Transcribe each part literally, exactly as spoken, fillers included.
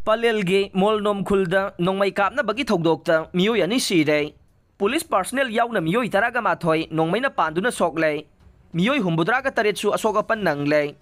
ꯄꯂꯦꯜꯒꯤ ꯃꯣꯜꯅꯣꯝ ꯈꯨꯜꯗ ꯅꯣꯡꯃꯩ ꯀꯥꯞꯅꯕꯒꯤ ꯊꯧꯗꯣꯛꯇ ꯃꯤꯑꯣꯏ ꯑꯅꯤ ꯁꯤꯔꯦ꯫ ꯄꯨꯂꯤꯁ ꯄꯥꯔꯁꯅꯦꯜ ꯌꯥꯎꯅ ꯃꯤꯑꯣꯏ ꯇꯔꯥꯒ ꯃꯥꯊꯣꯏ ꯅꯣꯡꯃꯩꯅ ꯄꯥꯟꯗꯨꯅ ꯁꯣꯛꯂꯦ꯫ ꯃꯤꯑꯣꯏ ꯍꯨꯝꯐꯨꯇꯔꯥꯒ ꯇꯔꯦꯠꯁꯨ ꯑꯁꯣꯛ ꯑꯄꯟ ꯅꯪꯂꯦ꯫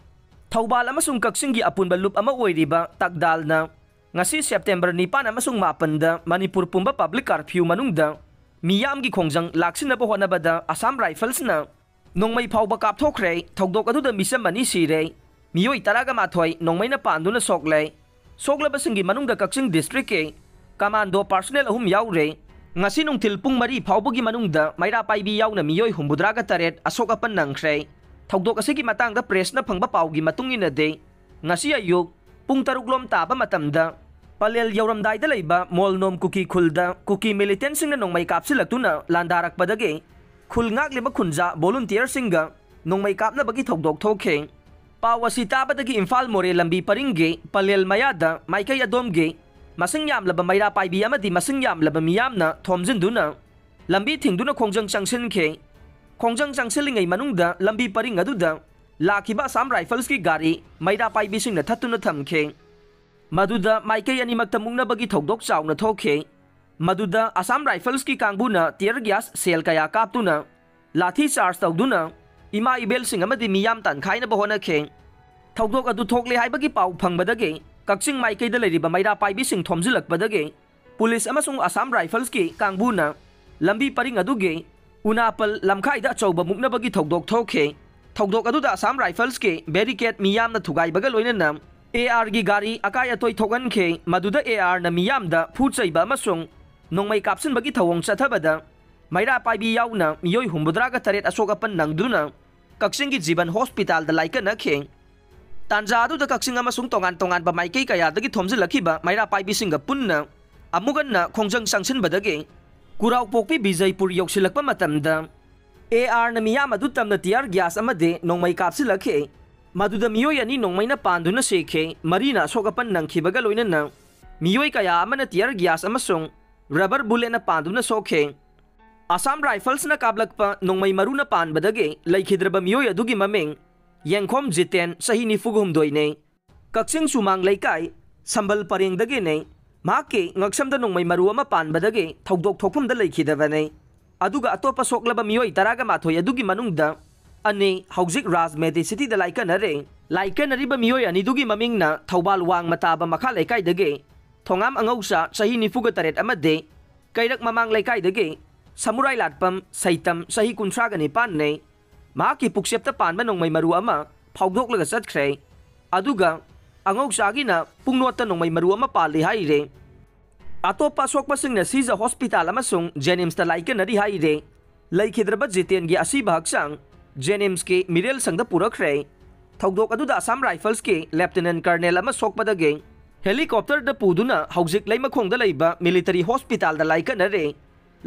ꯊꯧꯕꯥꯜ ꯑꯃꯁꯨꯡ ꯀꯛꯆꯤꯡꯒꯤ ꯑꯄꯨꯟꯕ ꯂꯨꯞ ꯑꯃ ꯑꯣꯏꯔꯤꯕ ꯇꯥꯛꯗꯥꯜꯅ ꯉꯁꯤ ꯁꯦꯞꯇꯦꯝꯕꯔ ꯅꯤꯄꯥꯟ ꯑꯃꯁꯨꯡ ꯃꯥꯄꯟꯗ ꯃꯅꯤꯄꯨꯔ ꯄꯨꯝꯕ ꯄꯕ꯭ꯂꯤꯛ ꯀꯥꯔꯐ꯭ꯌꯨ ꯃꯅꯨꯡꯗ ꯃꯤꯌꯥꯝꯒꯤ ꯈꯣꯡꯖꯪ ꯂꯥꯛꯁꯤꯟꯅꯕ ꯍꯣꯠꯅꯕꯗ ꯑꯁꯥꯝ ꯔꯥꯏꯐꯜꯁꯅ ꯅꯣꯡꯃꯩ ꯐꯥꯎꯕ ꯀꯥꯞꯊꯣꯛꯈ꯭ꯔꯦ꯫ ꯊꯧꯗꯣꯛ ꯑꯗꯨꯗ ꯃꯤꯆꯝ ꯑꯅꯤ ꯁꯤꯔꯦ꯫ ꯃꯤꯑꯣꯏ ꯇꯔꯥꯒ ꯃꯥꯊꯣꯏ ꯅꯣꯡꯃꯩꯅ ꯄꯥꯟꯗꯨꯅ ꯁꯣꯛꯂꯦ꯫ ꯁꯣꯛꯂꯕꯁꯤꯡꯒꯤ ꯃꯅꯨꯡꯗ ꯀꯛꯆꯤꯡ ꯗꯤꯁꯇ꯭ꯔꯤꯛꯀꯤ ꯀꯃꯥꯟꯗꯣ ꯄꯥꯔꯁꯅꯦꯜ ꯑꯍꯨꯝ ꯌꯥꯎꯔꯦ꯫ ꯉꯁꯤ ꯅꯨꯡꯊꯤꯜ ꯄꯨꯡ ꯃꯔꯤ ꯐꯥꯎꯕꯒꯤ ꯃꯅꯨꯡꯗ ꯃꯩꯔꯥ ꯄꯥꯏꯕꯤ ꯌꯥꯎꯅ ꯃꯤꯑꯣꯏ ꯍꯨꯝꯐꯨꯇꯔꯥꯒ ꯇꯔꯦꯠ ꯑꯁꯣꯛ ꯑꯄꯟ ꯅꯪꯈ꯭ꯔꯦ꯫ ꯊꯧꯗꯣꯛ ꯑꯁꯤꯒꯤ ꯃꯇꯥꯡꯗ ꯄ꯭ꯔꯦꯁꯅ ꯐꯪꯕ ꯄꯥꯎꯒꯤ ꯃꯇꯨꯡ ꯏꯟꯅꯗꯤ, ꯉꯁꯤ ꯑꯌꯨꯛ ꯄꯨꯡ ꯇꯔꯨꯛ ꯂꯣꯝ ꯇꯥꯕ ꯃꯇꯝꯗ ꯄꯂꯦꯜ ꯌꯧꯔꯝꯗꯥꯏꯗ ꯂꯩꯕ ꯃꯣꯜꯅꯣꯝ ꯀꯨꯀꯤ ꯈꯨꯜꯗ ꯀꯨꯀꯤ ꯃꯤꯂꯤꯇꯦꯟꯁꯤꯡꯅ ꯅꯣꯡꯃꯩ ꯀꯥꯞꯁꯤꯜꯂꯛꯇꯨꯅ ꯂꯥꯟꯗꯥꯔꯛꯄꯗꯒꯤ ꯈꯨꯜ ꯉꯥꯛꯂꯤꯕ ꯈꯨꯟꯖꯥ ꯚꯣꯂꯨꯟꯇꯤꯌꯔꯁꯤꯡꯒ ꯅꯣꯡꯃꯩ ꯀꯥꯞꯅꯕꯒꯤ ꯊꯧꯗꯣꯛ ꯊꯣꯛꯈꯤ꯫ ꯄꯥꯎ ꯑꯁꯤ ꯇꯥꯕꯗꯒꯤ ꯏꯝꯐꯥꯜ ꯃꯣꯔꯦ ꯂꯝꯕꯤ ꯄꯔꯤꯡꯒꯤ ꯄꯂꯦꯜ ꯃꯌꯥꯗ ꯃꯥꯏꯀꯩ ꯑꯗꯣꯝꯒꯤ ꯃꯁꯤꯡ ꯌꯥꯝꯂꯕ ꯃꯩꯔꯥ ꯄꯥꯏꯕꯤ ꯑꯃꯗꯤ ꯃꯁꯤꯡ ꯌꯥꯝꯂꯕ ꯃꯤꯌꯥꯝꯅ ꯊꯣꯝꯖꯤꯟꯗꯨꯅ ꯂꯝꯕꯤ ꯊꯤꯡꯗꯨꯅ ꯈꯣꯡꯖꯪ ꯆꯪꯁꯤꯟꯈꯤ꯫ ꯈꯣꯡꯖꯪ ꯆꯪꯁꯤꯜꯂꯤꯉꯩ ꯃꯅꯨꯡꯗ ꯂꯝꯕꯤ ꯄꯔꯤꯡ ꯑꯗꯨꯗ ꯂꯥꯛꯈꯤꯕ ꯑꯁꯥꯝ ꯔꯥꯏꯐꯜꯁꯀꯤ ꯒꯥꯔꯤ ꯃꯩꯔꯥ ꯄꯥꯏꯕꯤꯁꯤꯡꯅ ꯊꯠꯇꯨꯅ ꯊꯝꯈꯤ꯫ ꯃꯗꯨꯗ ꯃꯥꯏꯀꯩ ꯑꯅꯤꯃꯛꯇ ꯃꯨꯛꯅꯕꯒꯤ ꯊꯧꯗꯣꯛ ꯆꯥꯎꯅ ꯊꯣꯛꯈꯤ꯫ ꯃꯗꯨꯗ ꯑꯁꯥꯝ ꯔꯥꯏꯐꯜꯁꯀꯤ ꯀꯥꯡꯕꯨꯅ ꯇꯤꯌꯔ ꯒ꯭ꯌꯥꯁ ꯁꯦꯜ ꯀꯌꯥ ꯀꯥꯞꯇꯨꯅ, ꯂꯥꯊꯤ ꯆꯥꯔꯖ ꯇꯧꯗꯨꯅ ꯏꯃꯥ ꯏꯕꯦꯜꯁꯤꯡ ꯑꯃꯗꯤ ꯃꯤꯌꯥꯝ ꯇꯥꯟꯈꯥꯏꯅꯕ ꯍꯣꯠꯅꯈꯤ꯫ ꯊꯧꯗꯣꯛ ꯑꯗꯨ ꯊꯣꯛꯂꯦ ꯍꯥꯏꯕꯒꯤ ꯄꯥꯎ ꯐꯪꯕꯗꯒꯤ ꯀꯛꯆꯤꯡ ꯃꯥꯏꯀꯩꯗ ꯂꯩꯔꯤꯕ ꯃꯩꯔꯥ ꯄꯥꯏꯕꯤꯁꯤꯡ ꯊꯣꯝꯖꯤꯜꯂꯛꯄꯗꯒꯤ ꯄꯨꯂꯤꯁ ꯑꯃꯁꯨꯡ ꯑꯁꯥꯝ ꯔꯥꯏꯐꯜꯁꯀꯤ ꯀꯥꯡꯕꯨꯅ ꯂꯝꯕꯤ ꯄꯔꯤꯡ ꯑꯗꯨꯒꯤ ꯎꯅꯥꯄꯜ ꯂꯝꯈꯥꯏꯗ ꯑꯆꯧꯕ ꯃꯨꯛꯅꯕꯒꯤ ꯊꯧꯗꯣꯛ ꯊꯣꯛꯈꯤ꯫ ꯊꯧꯗꯣꯛ ꯑꯗꯨꯗ ꯑꯁꯥꯝ ꯔꯥꯏꯐꯜꯁꯀꯤ ꯕꯦꯔꯤꯀꯦꯠ ꯃꯤꯌꯥꯝꯅ ꯊꯨꯒꯥꯏꯕꯒ ꯂꯣꯏꯅꯅ ꯑꯦ ꯑꯥꯔꯒꯤ ꯒꯥꯔꯤ ꯑꯀꯥꯏ ꯑꯇꯣꯏ ꯊꯣꯛꯍꯟꯈꯤ꯫ ꯃꯗꯨꯗ ꯑꯦ ꯑꯥꯔꯅ ꯃꯤꯌꯥꯝꯗ ꯐꯨ ꯆꯩꯕ ꯑꯃꯁꯨꯡ ꯅꯣꯡꯃꯩ ꯀꯥꯞꯁꯤꯟꯕꯒꯤ ꯊꯧꯑꯣꯡ ꯆꯠꯊꯕꯗ ꯃꯩꯔꯥ ꯄꯥꯏꯕꯤ ꯌꯥꯎꯅ ꯃꯤꯑꯣꯏ ꯍꯨꯝꯐꯨꯇꯔꯥꯒ ꯇꯔꯦꯠ ꯑꯁꯣꯛ ꯑꯄꯟ ꯅꯪꯗꯨꯅ ꯀꯛꯆꯤꯡꯒꯤ ꯖꯤꯕꯟ ꯍꯣꯁꯄꯤꯇꯥꯜꯗ ꯂꯥꯏꯀꯠꯅꯈꯤ꯫ ꯇꯥꯟꯖꯥ ꯑꯗꯨꯗ ꯀꯛꯆꯤꯡ ꯑꯃꯁꯨꯡ ꯇꯣꯉꯥꯟ ꯇꯣꯉꯥꯟꯕ ꯃꯥꯏꯀꯩ ꯀꯌꯥꯗꯒꯤ ꯊꯣꯝꯖꯤꯜꯂꯛꯈꯤꯕ ꯃꯩꯔꯥ ꯄꯥꯏꯕꯤꯁꯤꯡꯒ ꯄꯨꯟꯅ ꯑꯃꯨꯛ ꯍꯟꯅ ꯈꯣꯡꯖꯪ ꯆꯪꯁꯤꯟꯕꯗꯒꯤ ꯀꯨꯔꯥꯎꯄꯣꯛꯄꯤ ꯕꯤꯖꯩꯄꯨꯔ ꯌꯧꯁꯤꯜꯂꯛꯄ ꯃꯇꯝꯗ ꯑꯦ ꯑꯥꯔꯅ ꯃꯤꯌꯥꯝ ꯑꯗꯨ ꯇꯝꯅ ꯇꯤꯌꯥꯔ ꯒ꯭ꯌꯥꯁ ꯑꯃꯗꯤ ꯅꯣꯡꯃꯩ ꯀꯥꯞꯁꯤꯜꯂꯛꯈꯤ꯫ ꯃꯗꯨꯗ ꯃꯤꯑꯣꯏ ꯑꯅꯤ ꯅꯣꯡꯃꯩꯅ ꯄꯥꯟꯗꯨꯅ ꯁꯤꯈꯤ, ꯃꯔꯤꯅ ꯑꯁꯣꯛ ꯑꯄꯟ ꯅꯪꯈꯤꯕꯒ ꯂꯣꯏꯅꯅ ꯃꯤꯑꯣꯏ ꯀꯌꯥ ꯑꯃꯅ ꯇꯤꯌꯥꯔ ꯒ꯭ꯌꯥꯁ ꯑꯃꯁꯨꯡ ꯔꯕꯔ ꯕꯨꯂꯦꯠꯅ ꯄꯥꯟꯗꯨꯅ ꯁꯣꯛꯈꯤ꯫ ꯑꯁꯥꯝ ꯔꯥꯏꯐꯜꯁꯅ ꯀꯥꯞꯂꯛꯄ ꯅꯣꯡꯃꯩ ꯃꯔꯨꯅ ꯄꯥꯟꯕꯗꯒꯤ ꯂꯩꯈꯤꯗ꯭ꯔꯕ ꯃꯤꯑꯣꯏ ꯑꯗꯨꯒꯤ ꯃꯃꯤꯡ ꯌꯦꯡꯈꯣꯝ ꯖꯤꯇꯦꯟ, ꯆꯍꯤ ꯅꯤꯐꯨ ꯍꯨꯝꯗꯣꯏꯅꯤ, ꯀꯛꯆꯤꯡ ꯁꯨꯃꯥꯡ ꯂꯩꯀꯥꯏ, ꯁꯝꯕꯜ ꯄꯔꯦꯡꯗꯒꯤꯅꯤ꯫ ꯃꯍꯥꯛꯀꯤ ꯉꯛꯁꯝꯗ ꯅꯣꯡꯃꯩ ꯃꯔꯨ ꯑꯃ ꯄꯥꯟꯕꯗꯒꯤ ꯊꯧꯗꯣꯛ ꯊꯣꯛꯐꯝꯗ ꯂꯩꯈꯤꯗꯕꯅꯤ꯫ ꯑꯗꯨꯒ ꯑꯇꯣꯞꯄ ꯁꯣꯛꯂꯕ ꯃꯤꯑꯣꯏ ꯇꯔꯥꯒ ꯃꯥꯊꯣꯏ ꯑꯗꯨꯒꯤ ꯃꯅꯨꯡꯗ ꯑꯅꯤ ꯍꯧꯖꯤꯛ ꯔꯥꯖ ꯃꯦꯗꯤꯁꯤꯇꯤꯗ ꯂꯥꯏꯀꯠꯅꯔꯦ꯫ ꯂꯥꯏꯀꯠꯅꯔꯤꯕ ꯃꯤꯑꯣꯏ ꯑꯅꯤꯗꯨꯒꯤ ꯃꯃꯤꯡꯅ ꯊꯧꯕꯥꯜ ꯋꯥꯡꯃ ꯇꯥꯕ ꯃꯈꯥ ꯂꯩꯀꯥꯏꯗꯒꯤ ꯊꯣꯉꯥꯝ ꯑꯉꯧꯆꯥ ꯆꯍꯤ ꯅꯤꯐꯨꯒ ꯇꯔꯦꯠ ꯑꯃꯗꯤ ꯀꯩꯔꯛ ꯃꯃꯥꯡ ꯂꯩꯀꯥꯏꯗꯒꯤ ꯁꯃꯨꯔꯥꯏ ꯂꯥꯠꯄꯝ ꯁꯩꯇꯝ ꯆꯍꯤ ꯀꯨꯟꯊ꯭ꯔꯥꯒ ꯅꯤꯄꯥꯟꯅꯤ꯫ ꯃꯍꯥꯛꯀꯤ ꯄꯨꯛꯆꯦꯞꯇ ꯄꯥꯟꯕ ꯅꯣꯡꯃꯩ ꯃꯔꯨ ꯑꯃ ꯐꯥꯎꯗꯣꯛꯂꯒ ꯆꯠꯈ꯭ꯔꯦ꯫ ꯑꯗꯨꯒ ꯑꯉꯧꯆꯥꯒꯤꯅ ꯄꯨꯡꯅꯣꯠꯇ ꯅꯣꯡꯃꯩ ꯃꯔꯨ ꯑꯃ ꯄꯥꯜꯂꯤ ꯍꯥꯏꯔꯦ꯫ ꯑꯇꯣꯞꯄ ꯑꯁꯣꯛꯄꯁꯤꯡꯅ ꯁꯤꯖ ꯍꯣꯁꯄꯤꯇꯥꯜ ꯑꯃꯁꯨꯡ ꯖꯦꯅꯤꯝꯁꯇ ꯂꯥꯏꯀꯠꯅꯔꯤ ꯍꯥꯏꯔꯦ꯫ ꯂꯩꯈꯤꯗ꯭ꯔꯕ ꯖꯤꯇꯦꯟꯒꯤ ꯑꯁꯤꯕ ꯍꯛꯆꯥꯡ ꯖꯦꯅꯤꯝꯁꯀꯤ ꯃꯤꯔꯦꯜ ꯁꯪꯗ ꯄꯨꯔꯛꯈ꯭ꯔꯦ꯫ ꯊꯧꯗꯣꯛ ꯑꯗꯨꯗ ꯑꯁꯥꯝ ꯔꯥꯏꯐꯜꯁꯀꯤ ꯂꯦꯐꯇꯤꯅꯦꯟ ꯀꯔꯅꯦꯜ ꯑꯃ ꯁꯣꯛꯄꯗꯒꯤ ꯍꯦꯂꯤꯀꯣꯞꯇꯔꯗ ꯄꯨꯗꯨꯅ ꯍꯧꯖꯤꯛ ꯂꯩꯃꯈꯣꯡꯗ ꯂꯩꯕ ꯃꯤꯂꯤꯇꯔꯤ ꯍꯣꯁꯄꯤꯇꯥꯜꯗ ꯂꯥꯏꯀꯠꯅꯔꯦ꯫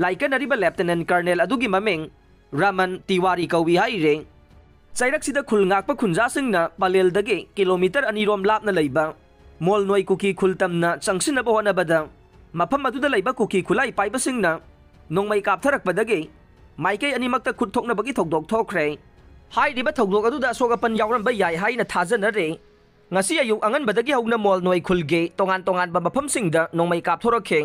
ꯂꯥꯏꯀꯠꯅꯔꯤꯕ ꯂꯦꯐꯇꯤꯅꯦꯟ ꯀꯔꯅꯦꯜ ꯑꯗꯨꯒꯤ ꯃꯃꯤꯡ ꯔꯃꯟ ꯇꯤꯋꯥꯔꯤ ꯀꯧꯏ ꯍꯥꯏꯔꯦ꯫ ꯆꯩꯔꯛꯁꯤꯗ ꯈꯨꯜ ꯉꯥꯛꯄ ꯈꯨꯟꯖꯥꯁꯤꯡꯅ ꯄꯂꯦꯜꯗꯒꯤ ꯀꯤꯂꯣꯃꯤꯇꯔ ꯑꯅꯤ ꯔꯣꯝ ꯂꯥꯞꯅ ꯂꯩꯕ ꯃꯣꯜꯅꯣꯏ ꯀꯨꯀꯤ ꯈꯨꯜ ꯇꯝꯅ ꯆꯪꯁꯤꯟꯅꯕ ꯍꯣꯠꯅꯕꯗ ꯃꯐꯝ ꯑꯗꯨꯗ ꯂꯩꯕ ꯀꯨꯀꯤ ꯈꯨꯠꯂꯥꯏ ꯄꯥꯏꯕꯁꯤꯡꯅ ꯅꯣꯡꯃꯩ ꯀꯥꯞꯊꯔꯛꯄꯗꯒꯤ ꯃꯥꯏꯀꯩ ꯑꯅꯤꯃꯛꯇ ꯈꯨꯠ ꯊꯣꯛꯅꯕꯒꯤ ꯊꯧꯗꯣꯛ ꯊꯣꯛꯈ꯭ꯔꯦ꯫ ꯍꯥꯏꯔꯤꯕ ꯊꯧꯗꯣꯛ ꯑꯗꯨꯗ ꯑꯁꯣꯛ ꯑꯄꯟ ꯌꯥꯎꯔꯝꯕ ꯌꯥꯏ ꯍꯥꯏꯅ ꯊꯥꯖꯅꯔꯦ꯫ ꯉꯁꯤ ꯑꯌꯨꯛ ꯑꯉꯟꯕꯗꯒꯤ ꯍꯧꯅ ꯃꯣꯜꯅꯣꯏ ꯈꯨꯜꯒꯤ ꯇꯣꯉꯥꯟ ꯇꯣꯉꯥꯟꯕ ꯃꯐꯝꯁꯤꯡꯗ ꯅꯣꯡꯃꯩ ꯀꯥꯞꯊꯣꯔꯛꯈꯤ꯫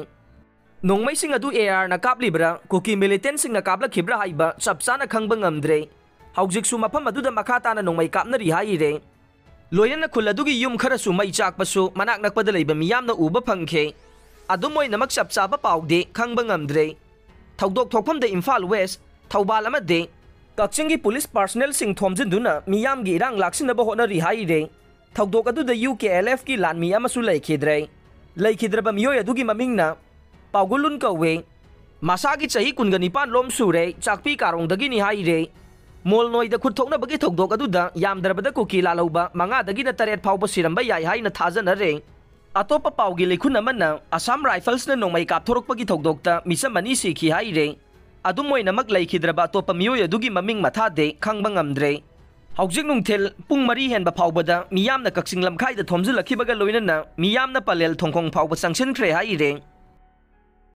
ꯅꯣꯡꯃꯩꯁꯤꯡ ꯑꯗꯨ ꯑꯦ ꯑꯥꯔꯅ ꯀꯥꯞꯂꯤꯕ꯭ꯔꯥ, ꯀꯨꯀꯤ ꯃꯤꯂꯤꯇꯦꯟꯁꯤꯡꯅ ꯀꯥꯞꯂꯛꯈꯤꯕ꯭ꯔꯥ ꯍꯥꯏꯕ ꯆꯞ ꯆꯥꯅ ꯈꯪꯕ ꯉꯝꯗ꯭ꯔꯦ꯫ ꯍꯧꯖꯤꯛꯁꯨ ꯃꯐꯝ ꯑꯗꯨꯗ ꯃꯈꯥ ꯇꯥꯅ ꯅꯣꯡꯃꯩ ꯀꯥꯞꯅꯔꯤ ꯍꯥꯏꯔꯦ꯫ ꯂꯣꯏꯅꯅ ꯈꯨꯜ ꯑꯗꯨꯒꯤ ꯌꯨꯝ ꯈꯔꯁꯨ ꯃꯩ ꯆꯥꯛꯄꯁꯨ ꯃꯅꯥꯛ ꯅꯛꯄꯗ ꯂꯩꯕ ꯃꯤꯌꯥꯝꯅ ꯎꯕ ꯐꯪꯈꯤ꯫ ꯑꯗꯨꯝ ꯑꯣꯏꯅꯃꯛ ꯆꯞ ꯆꯥꯕ ꯄꯥꯎꯗꯤ ꯈꯪꯕ ꯉꯝꯗ꯭ꯔꯦ꯫ ꯊꯧꯗꯣꯛ ꯊꯣꯛꯐꯝꯗ ꯏꯝꯐꯥꯜ ꯋꯦꯁ, ꯊꯧꯕꯥꯜ ꯑꯃꯗꯤ ꯀꯛꯆꯤꯡꯒꯤ ꯄꯨꯂꯤꯁ ꯄꯥꯔꯁꯅꯦꯜꯁꯤꯡ ꯊꯣꯝꯖꯤꯟꯗꯨꯅ ꯃꯤꯌꯥꯝꯒꯤ ꯏꯔꯥꯡ ꯂꯥꯛꯁꯤꯟꯅꯕ ꯍꯣꯠꯅꯔꯤ ꯍꯥꯏꯔꯦ꯫ ꯊꯧꯗꯣꯛ ꯑꯗꯨꯗ ꯌꯨ ꯀꯦ ꯑꯦꯜ ꯑꯦꯐꯀꯤ ꯂꯥꯟꯃꯤ ꯑꯃꯁꯨ ꯂꯩꯈꯤꯗ꯭ꯔꯦ꯫ ꯂꯩꯈꯤꯗ꯭ꯔꯕ ꯃꯤꯑꯣꯏ ꯑꯗꯨꯒꯤ ꯃꯃꯤꯡꯅ ꯄꯥꯎꯒꯨꯂꯨꯟ ꯀꯧꯋꯦ꯫ ꯃꯁꯥꯒꯤ ꯆꯍꯤ ꯀꯨꯟꯒ ꯅꯤꯄꯥꯟ ꯂꯣꯝ ꯁꯨꯔꯦ, ꯆꯥꯛꯄꯤ ꯀꯥꯔꯣꯡꯗꯒꯤꯅꯤ ꯍꯥꯏꯔꯦ꯫ ꯃꯣꯜꯅꯣꯏꯗ ꯈꯨꯠ ꯊꯣꯛꯅꯕꯒꯤ ꯊꯧꯗꯣꯛ ꯑꯗꯨꯗ ꯌꯥꯝꯗ꯭ꯔꯕꯗ ꯀꯨꯀꯤ ꯂꯥꯜꯍꯧꯕ ꯃꯉꯥꯗꯒꯤꯅ ꯇꯔꯦꯠ ꯐꯥꯎꯕ ꯁꯤꯔꯝꯕ ꯌꯥꯏ ꯍꯥꯏꯅ ꯊꯥꯖꯅꯔꯦ꯫ ꯑꯇꯣꯞꯄ ꯄꯥꯎꯒꯤ ꯂꯤꯈꯨꯟ ꯑꯃꯅ ꯑꯁꯥꯝ ꯔꯥꯏꯐꯜꯁꯅ ꯅꯣꯡꯃꯩ ꯀꯥꯞꯊꯣꯔꯛꯄꯒꯤ ꯊꯧꯗꯣꯛꯇ ꯃꯤꯆꯝ ꯑꯅꯤ ꯁꯤꯈꯤ ꯍꯥꯏꯔꯦ꯫ ꯑꯗꯨꯝ ꯑꯣꯏꯅꯃꯛ ꯂꯩꯈꯤꯗ꯭ꯔꯕ ꯑꯇꯣꯞꯄ ꯃꯤꯑꯣꯏ ꯑꯗꯨꯒꯤ ꯃꯃꯤꯡ ꯃꯊꯥꯗꯤ ꯈꯪꯕ ꯉꯝꯗ꯭ꯔꯦ꯫ ꯍꯧꯖꯤꯛ ꯅꯨꯡꯊꯤꯜ ꯄꯨꯡ ꯃꯔꯤ ꯍꯦꯟꯕ ꯐꯥꯎꯕꯗ ꯃꯤꯌꯥꯝꯅ ꯀꯛꯆꯤꯡ ꯂꯝꯈꯥꯏꯗ ꯊꯣꯝꯖꯤꯜꯂꯛꯈꯤꯕꯒ ꯂꯣꯏꯅꯅ ꯃꯤꯌꯥꯝꯅ ꯄꯂꯦꯜ ꯊꯣꯡꯈꯣꯡ ꯐꯥꯎꯕ ꯆꯪꯁꯤꯟꯈ꯭ꯔꯦ ꯍꯥꯏꯔꯦ꯫